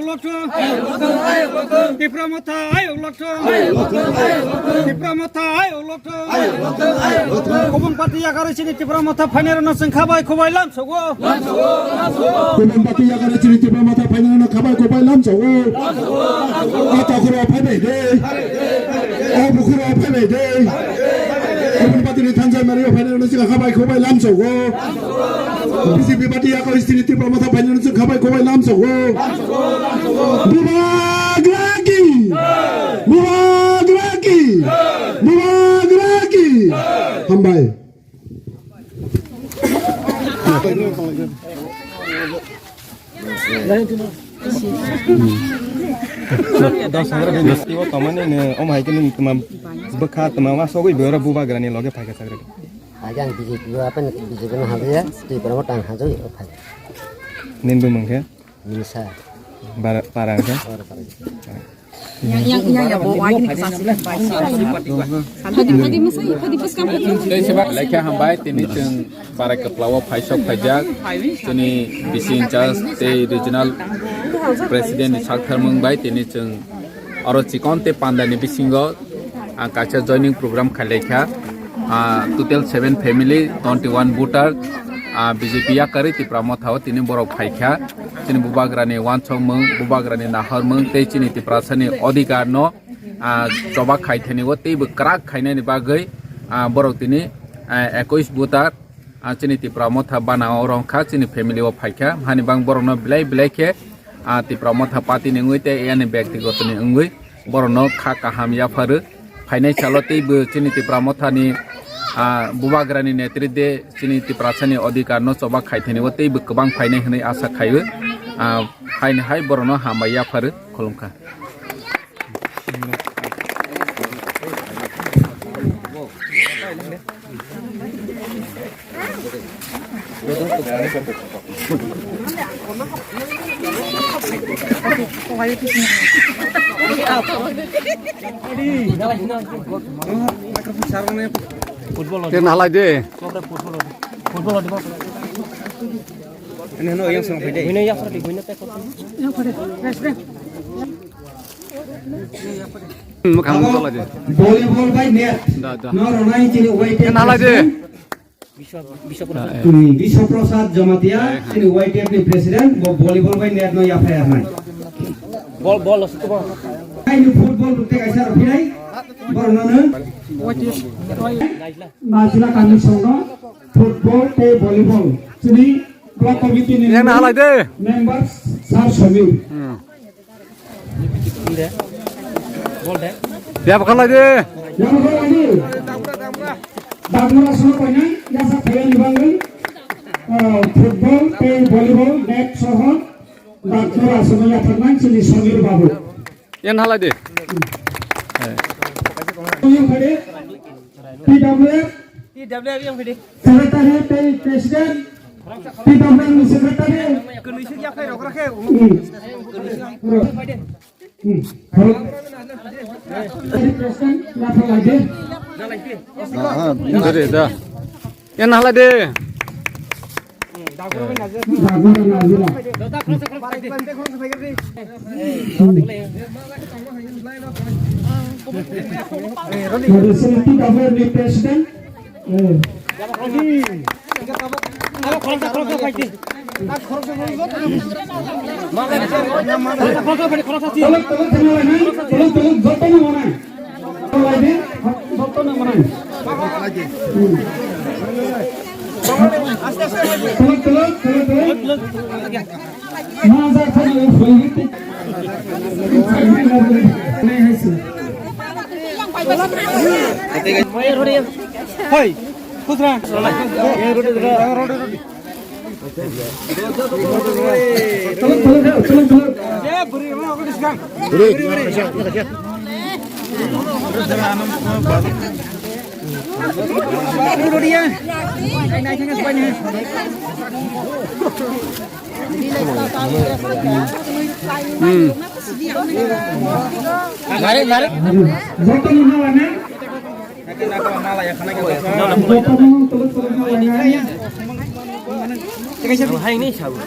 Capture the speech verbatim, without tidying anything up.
Lokthung. Tipra Motha ayuk lokthung. Tipra Motha ayuk lokthung. Kubun party yakarwi chini Tipra Motha phainairokno chwng khabai khubai lamsogo. Kubun party yakarwi chini Tipra Motha phainairokno khabai khubai lamsogo. O takhoro phaibai de. O bukhuro phaibai de. Kubun party ni thansa mari phainairokno chwng khabai khubai lamsogo. B J P party yakarwi chini Tipra Motha phainairokno chwng khabai khubai lamsogo. Bubagra ki! Bubagra ki! Bubagra ki! Hambai. Dos hajar dos kilo tomani ne om hai kini tuma bwkha tuma ma sogwi bero Bubagra ni loge phaikha sagri. Hajan B J P o apan B J P no hajaya, Tipra Motha ang hajai o phai. Nin bumung khe? Nisa. Bara, para khe? Ora para. Yang, yang, yang, yang, bo wai ni kasih. Hadi, hadi, masa, hadi, pas kamu. Tei seba lekha hambai tini chwng barai kwplao phaisok phaijak chini B C in charge tei regional president ni saktharmung bai tini chwng oro chikon tei panda ni bisingo ang kaisa joining program khailai kha. Ah, total seven family, twenty one voter, ah, B J P yakarwi Tipra Motha o tini borok phai kha. Chini Bubagra ni wansokmung, Bubagra ni nahormung tei chini Tiprasa ni odhikar no, ah, choba khai thani o tei bo kwrak khainani bagwi, ah, borok tini, ah, ekwis voter, ah, chini Tipra Motha bana o rong kha, chini family o phai kha. Hani bang borok no belai belai khe, ah, Tipra Motha party ni wngwi tei yani byaktigoto ni wngwi borok no kha kaham yapharu. Phainai salo tei bo chini Tipra Motha ni, ah, Bubagra ni netritwe chini Tiprasa ni odhikar no choba khai thani o tei bo kwbang phainai hwnwi asa khai o. Ah, haini hai borok no hambai yapharu. Khulumkha. Football. Ten halai de. Football. Football. Ini no yang sama pede. Ini yang sama pede. Mukhang mukhang lagi. Volleyball bai net. Da, da. No, no, no, ini Y T F. Kenal aja. Bisa, bisa. Hmm, Biswa Prasad Jamatia, ini Y T F ni president, bo volleyball bai net no yaphai arnai. Bol, bol, lo situ bol. Ini football bukti kaisa rupinai, bol nono. Najla kami songno, football tei volleyball. Sini block committee ni members, Sir Samir. Hmm. Ya, bakal aja. Yang bakal aja. Dagmura solo koinai, yasa kaya ni bangwi. Eh, football, tei volleyball, net soho. Dagmura solo ya pernah sini Samir Babu. Yang halai de. Yang pada P W F. T W F yang gede. Secretary tei President, T W F ni Secretary. Kwnwi suk yaphai rok rakhe. Hmm. Hmm. Tei President, yaphai lagi. Ah, ah, dere da. Yan halai de. Dagura Nazira. Hmm. President, T W F ni President. Hoi, khusra. Hmm. Mari, mari. Hai ni sabu.